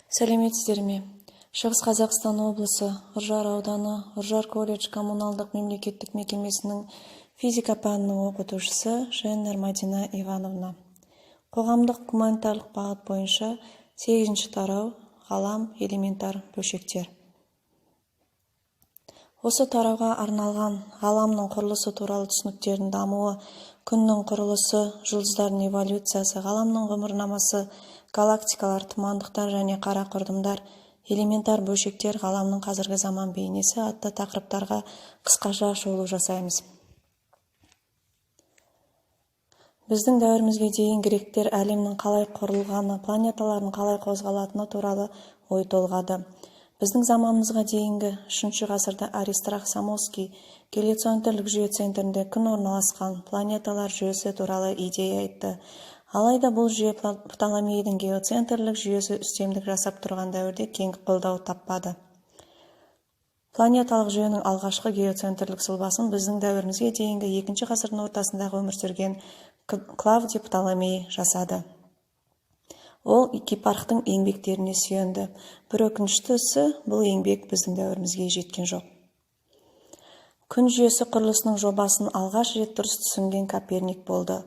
Сәлеметсіздер ме? Шығыс Қазақстан облысы, Үржар ауданы, Үржар колледж коммуналдық мемлекеттік мекемесінің физика пәнінің оқытушысы Женнер Мадина Ивановна. Қоғамдық гуманитарлық бағыт бойынша 8 тарау ғалам элементар бөлшектер. Осы тарауға арналған ғаламның құрылысы туралы түсініктердің дамуы, күннің құрылысы, жұлдыздардың эволюциясы, ғаламның ғұмырнамасы, галактикалар, тұмандықтар және қара құрдымдар, элементар бөлшектер, ғаламның қазіргі заман бейнесі атты тақырыптарға қысқаша шолу жасаймыз. Біздің дәуірімізге дейін гректер әлемнің қалай құрылғаны, планеталардың қалай қозғалатыны туралы ой толғады. Біздің заманымызға дейінгі 3 ғасырда Аристарх Самосский гелиоцентрлік жүйе центрінде күн орналасқан планеталар жүйесі туралы идея айтты. Алайда бұл жүйе Птоломейдің геоцентрлік жүйесі үстемдік жасап тұрған дәуірде кең қолдау таппады. Планеталық жүйенің алғашқы геоцентрлік сұлбасын біздің дәуірімізге дейінгі 2 ғасырдың ортасындағы өмір сүрген Клавдий Птоломей жасады. Ол Гиппархтың еңбектеріне сүйенді. Бір өкініштісі, бұл еңбек біздің дәуірімізге жеткен жоқ. Күн жүйесі құрылысының жобасын алғаш рет дұрыс түсінген Коперник болды.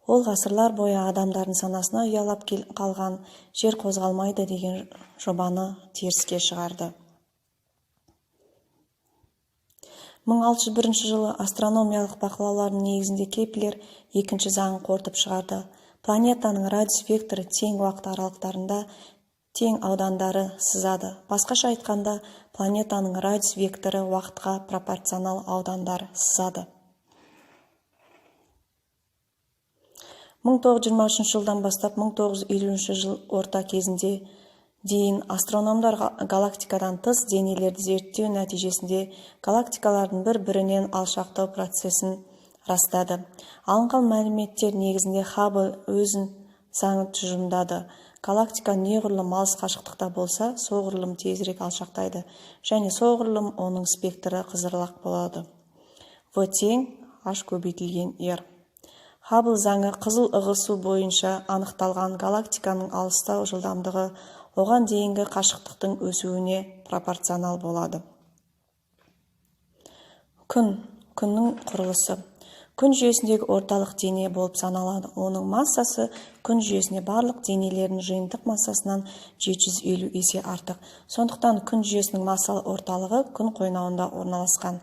Ол ғасырлар бойы адамдардың санасына ұялап қалған жер қозғалмайды деген жобаны теріске шығарды. 1601 жылы астрономиялық бақылаулардың негізінде Кеплер екінші заңын қорытып шығарды. Планетаның радиус векторы тең уақыт аралықтарында тең аудандары сызады. Басқаша айтқанда, планетаның радиус векторы уақытқа пропорционал аудандар сызады. 1923 жылдан бастап 1950 жыл орта кезінде дейін астрономдар галактикадан тыс денелерді зерттеу нәтижесінде галактикалардың бір-бірінен алшақтау процесін растады. Алынған мәліметтер негізінде Хаббл өзін заңын тұжырымдады. Галактика неғұрлым алыс қашықтықта болса, соғұрлым тезірек алшақтайды және соғұрлым оның спектрі қызырлақ болады. В тең H көбейтілген R. Хаббл заңы қызыл ығысу бойынша анықталған галактиканың алыстау жылдамдығы оған дейінгі қашықтықтың өсуіне пропорционал болады. Күн, күннің құрылысы. Күн жүйесіндегі орталық дене болып саналады. Оның массасы күн жүйесіне барлық денелердің жиынтық массасынан 750 есе артық. Сондықтан күн жүйесінің массалы орталығы күн қойнауында орналасқан.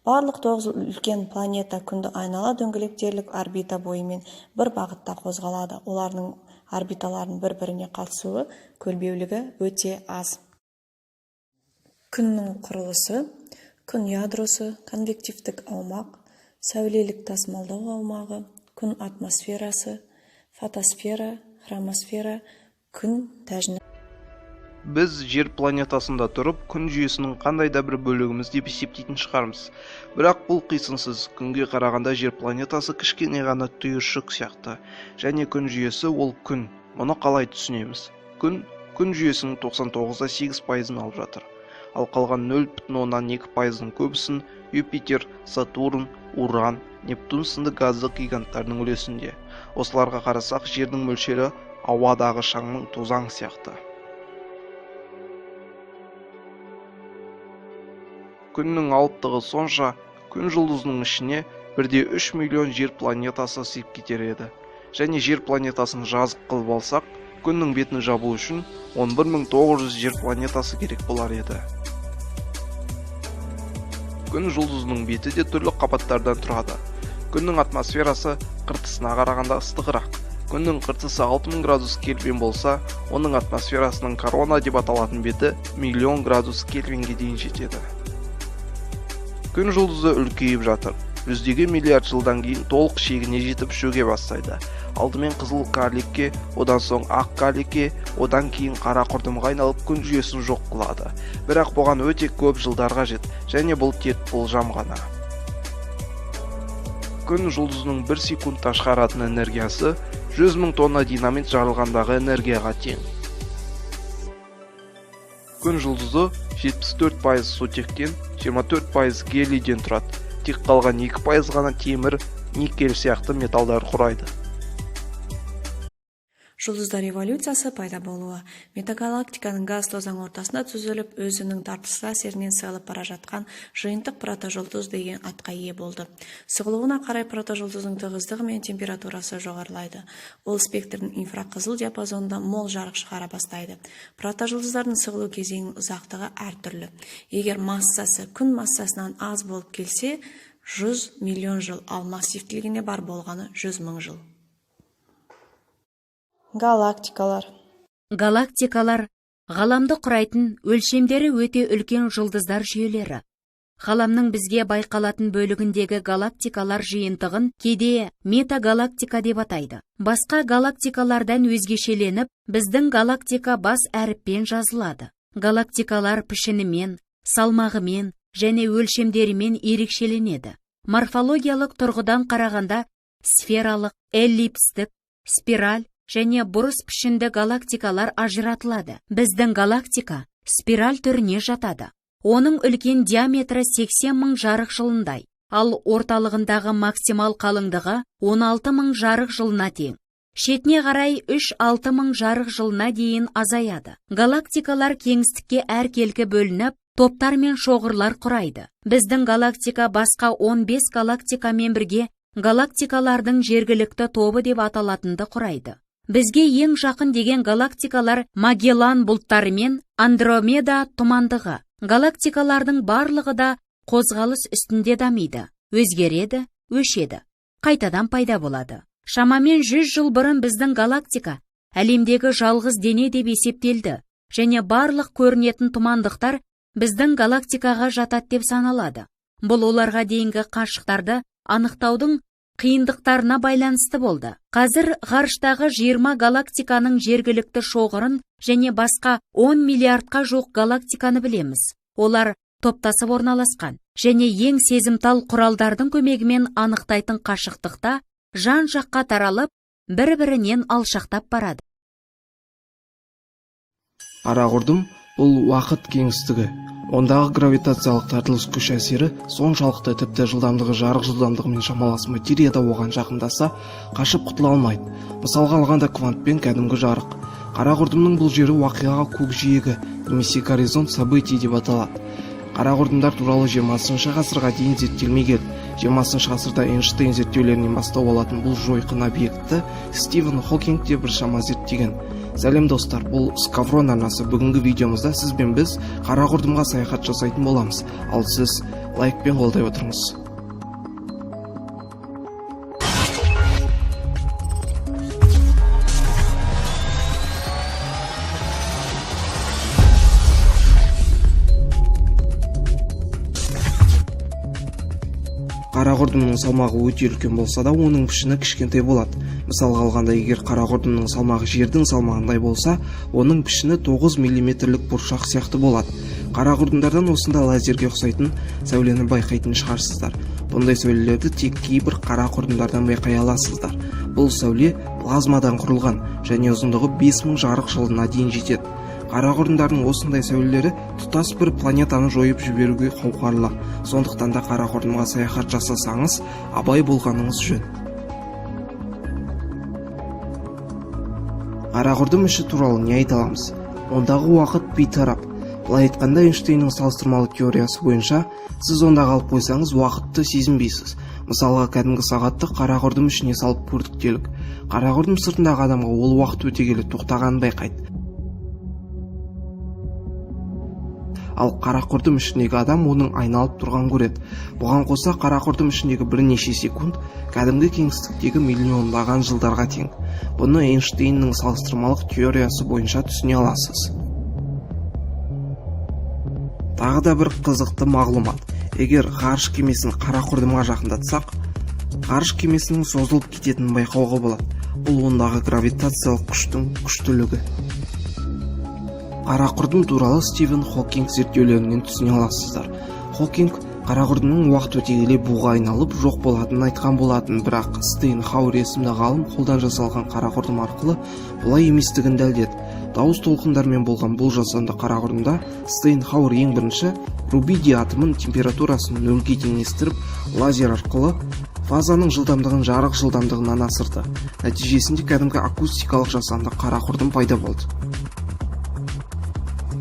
Барлық 9 үлкен планета күнді айнала дөңгелеп дерлік орбита бойымен бір бағытта қозғалады. Олардың орбиталарының бір-біріне қатысуы көлбеулігі өте аз. Күннің құрылысы, күн ядросы, конвективтік аумақ, сәулелік тасымалдау аумағы, күн атмосферасы, фотосфера, хромосфера, күн тәжінің. Біз жер планетасында тұрып, күн жүйесінің қандай да бір бөлігіміз деп есептейтін шығармыз. Бірақ бұл қисынсыз. Күнге қарағанда жер планетасы кішкене ғана түйіршік сияқты. Және күн жүйесі ол күн. Мұны қалай түсінеміз? Күн, күн жүйесінің 99,8%-ын алып жатыр. Ал қалған 0,2%-ның көбісін Юпитер, Сатурн, Уран, Нептун сынды газдық гиганттардың үлесінде. Осыларға қарасақ, жердің мөлшері ауадағы шаңның тозаң сияқты. Күннің алыптығы сонша, күн жұлдызының ішіне 1,3 миллион жер планетасы сыйып кетер еді. Және жер планетасын жазық қылып алсақ, күннің бетін жабу үшін 11900 жер планетасы керек болар еді. Күн жұлдызының беті де түрлі қабаттардан тұрады. Күннің атмосферасы қыртысына қарағанда ыстығырақ. Күннің қыртысы 6000 градус Кельвин болса, оның атмосферасының корона деп аталатын беті миллион градус Кельвинге дейін жетеді. Күн жұлдызы үлкейіп жатыр. Жүздеген миллиард жылдан кейін толық шегіне жетіп шөге бастайды. Алдымен қызыл карликке, одан соң ақ карликке, одан кейін қара құрдымға айналып күн жүйесін жоқ қылады. Бірақ бұған өте көп жылдар қажет, және бұл тек болжам ғана. Күн жұлдызының бір секундта шығаратын энергиясы 100 мың тонна динамит жарылғандағы энергияға тең. Күн жұлдызы 74% сутектен, 24% гелийден тұрады. Тек қалған 2% ғана темір, никель сияқты металдар құрайды. Жұлдыздар эволюциясы пайда болуы. Метагалактиканың газ тозаң ортасында түзіліп, өзінің тартысы әсерінен сығылып бара жатқан жиынтық протожұлдыз деген атқа ие болды. Сығылуына қарай протожұлдыздың тығыздығы мен температурасы жоғарылайды. Ол спектрдің инфрақызыл диапазонында мол жарық шығара бастайды. Протожұлдыздардың сығылу кезеңінің ұзақтығы әртүрлі. Егер массасы күн массасынан аз болып келсе, 100 миллион жыл, ал массивтілігіне бар болғаны 100 мың жыл. Галактикалар. Галактикалар ғаламды құрайтын өлшемдері өте үлкен жұлдыздар жүйелері. Ғаламның бізге байқалатын бөлігіндегі галактикалар жиынтығын кейде метагалактика деп атайды. Басқа галактикалардан өзгешеленіп, біздің галактика бас әріппен жазылады. Галактикалар пішінімен, салмағымен және өлшемдерімен ерекшеленеді. Морфологиялық тұрғыдан қарағанда сфералық, эллипстік, спираль және бұрыс пішінді галактикалар ажыратылады. Біздің галактика спираль түріне жатады. Оның үлкен диаметрі 80 мың жарық жылындай, ал орталығындағы максимал қалыңдығы 16 мың жарық жылына тең. Шетіне қарай 3-6 мың жарық жылына дейін азаяды. Галактикалар кеңістікке әркелкі бөлініп, топтар мен шоғырлар құрайды. Біздің галактика басқа 15 галактикамен бірге галактикалардың жергілікті тобы деп аталатынды құрайды. Бізге ең жақын деген галактикалар Магеллан бұлттары мен Андромеда тұмандығы. Галактикалардың барлығы да қозғалыс үстінде дамиды, өзгереді, өшеді, қайтадан пайда болады. Шамамен 100 жыл бұрын біздің галактика әлемдегі жалғыз дене деп есептелді және барлық көрінетін тұмандықтар біздің галактикаға жатады деп саналады. Бұл оларға дейінгі қашықтарды анықтаудың қиындықтарына байланысты болды. Қазір ғарыштағы 20 галактиканың жергілікті шоғырын және басқа 10 миллиардқа жуық галактиканы білеміз. Олар топтасып орналасқан және ең сезімтал құралдардың көмегімен анықтайтын қашықтықта жан-жаққа таралып, бір-бірінен алшақтап барады. Қара құрдым бұл уақыт кеңістігі. Ондағы гравитациялық тартылыс күш әсері соншалықты, тіпті жылдамдығы жарық жылдамдығымен шамалас материя да оған жақындаса, қашып құтыла алмайды. Мысалға алғанда квант пен кәдімгі жарық. Қара құрдымның бұл жері уақиғаға көкжиегі немесе горизонт событий деп аталады. Қара құрдымдар туралы 20 ғасырға дейін зерттелмей келді. 20 ғасырда Эйнштейн зерттеулерінен бастау алатын бұл жойқын объектті Стивен Хокинг те біршама зерттеген. Сәлем достар, бұл Скаврон арнасы. Бүгінгі видеомызда сіз бен біз қара құрдымға саяхат жасайтын боламыз. Ал сіз лайкпен қолдай отырыңыз. Қара құрдымның салмағы өте үлкен болса да, оның пішіні кішкентай болады. Мысалға алғанда, егер қара құрдымның салмағы жердің салмағындай болса, оның пішіні 9 миллиметрлік бұршақ сияқты болады. Қара құрдымдардан осында лазерге ұқсайтын сәулені байқайтын шығарсыздар. Бұндай сәулелерді тек кейбір қара құрдымдардан байқай аласыздар. Бұл сәуле плазмадан құрылған және ұзындығы 5000 жарық жылына дейін жетеді. Қара құрдымдардың осындай сәулелері тұтас бір планетаны жойып жіберуге қауқарлы. Сондықтан да қара құрдымға саяхат жасасаңыз, абай болғаныңыз жөн. Қара құрдым іші туралы не айта аламыз? Ондағы уақыт бейтарап. Былай айтқанда, Эйнштейннің салыстырмалы теориясы бойынша, сіз онда қалып қойсаңыз, уақытты сезінбейсіз. Мысалға, кәдімгі сағатты қара құрдым ішіне салып көрдік делік. Қара құрдым сыртындағы адамға ол уақыт өте келе тоқтағанын байқайды. Ал қара құрдым ішіндегі адам оның айналып тұрған көреді. Бұған қоса қара құрдым ішіндегі бірнеше секунд кәдімгі кеңістіктегі миллиондаған жылдарға тең. Бұны Эйнштейннің салыстырмалық теориясы бойынша түсіне аласыз. Тағы да бір қызықты мағлұмат. Егер ғарыш кемесін қара құрдымға жақындатсақ, ғарыш кемесінің созылып кететінін байқауға болады. Бұл ондағы гравитациялық күштің күштілігі. Қара құрдым туралы Стивен Хокинг зерттеулерінен түсіне аласыздар. Хокинг қара құрдымның уақыт өте келе буға айналып жоқ болатынын айтқан болатын, бірақ Стейнхауэр есімді ғалым қолдан жасалған қара құрдым арқылы бұлай еместігін дәлелдеді. Дауыс толқындармен болған бұл жасанды қара құрдымда Стейнхауэр ең бірінші рубидий атомын температурасын нөлге теңестіріп, лазер арқылы Фазаның жылдамдығын жарық жылдамдығынан асырды. Нәтижесінде кәдімгі акустикалық жасанды қара құрдым пайда болды.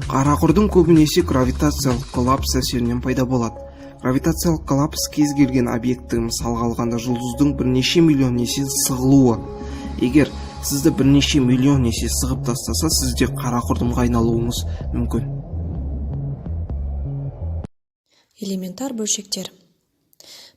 Қара құрдым көбінесе гравитациялық коллапс әсерінен пайда болады. Гравитациялық коллапс кез келген объекттің, мысалға алғанда, жұлдыздың бірнеше миллион есе сығылуы. Егер сізді бірнеше миллион есе сығып тастаса, сіз де қара құрдымға айналуыңыз мүмкін. Элементар бөлшектер.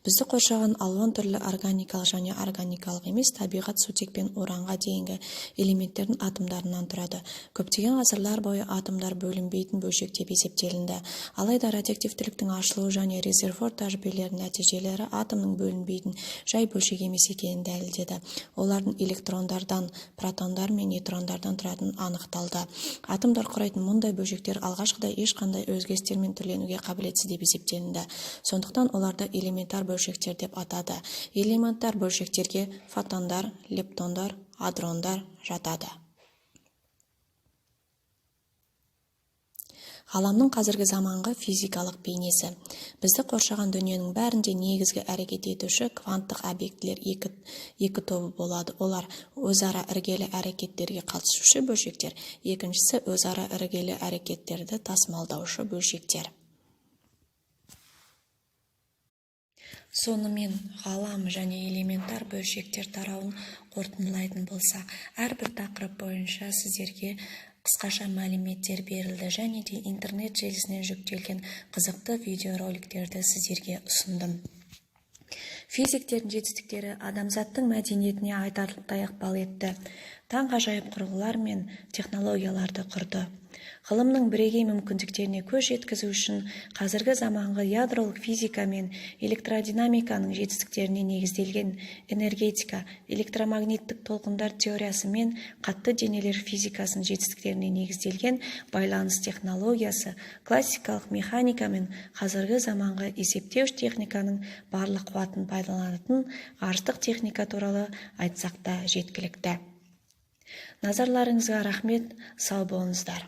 Бізді қоршаған алуан түрлі органикалық және органикалық емес табиғат сутек пен уранға дейінгі элементтердің атомдарынан тұрады. Көптеген ғасырлар бойы атомдар бөлінбейтін бөлшек деп есептелінді. Алайда радиоактивтіліктің ашылуы және Резерфорд тәжірибелерінің нәтижелері атомның бөлінбейтін жай бөлшек емес екенін дәлелдеді. Олардың электрондардан, протондар мен нейтрондардан тұратыны анықталды. Атомдар құрайтын мұндай бөлшектер алғашқыда ешқандай өзгерістер мен түрленуге қабілетсіз деп есептелінді. Сондықтан оларды элементар бөлшектер деп атады. Элементар бөлшектерге фотондар, лептондар, адрондар жатады. Ғаламның қазіргі заманғы физикалық бейнесі. Бізді қоршаған дүниенің бәрінде негізгі әрекет етуші кванттық объектілер екі тобы болады. Олар өзара іргелі әрекеттерге қатысушы бөлшектер, екіншісі өзара іргелі әрекеттерді тасымалдаушы бөлшектер. Сонымен ғалам және элементар бөлшектер тарауын қорытындылайтын болсақ, әрбір тақырып бойынша сіздерге қысқаша мәліметтер берілді және де интернет желісінен жүктелген қызықты видеороликтерді сіздерге ұсындым. Физиктердің жетістіктері адамзаттың мәдениетіне айтарлықтай ықпал етті. Таңғажайып құрылғылар мен технологияларды құрды. Ғылымның бірегей мүмкіндіктеріне көз жеткізу үшін қазіргі заманғы ядролық физика мен электродинамиканың жетістіктеріне негізделген энергетика, электромагниттік толқындар теориясы мен қатты денелер физикасының жетістіктеріне негізделген байланыс технологиясы, классикалық механика мен қазіргі заманғы есептеуіш техниканың барлық қуатын пайдаланатын ғарыштық техника туралы айтсақ та жеткілікті. Назарларыңызға рахмет, сау болыңыздар.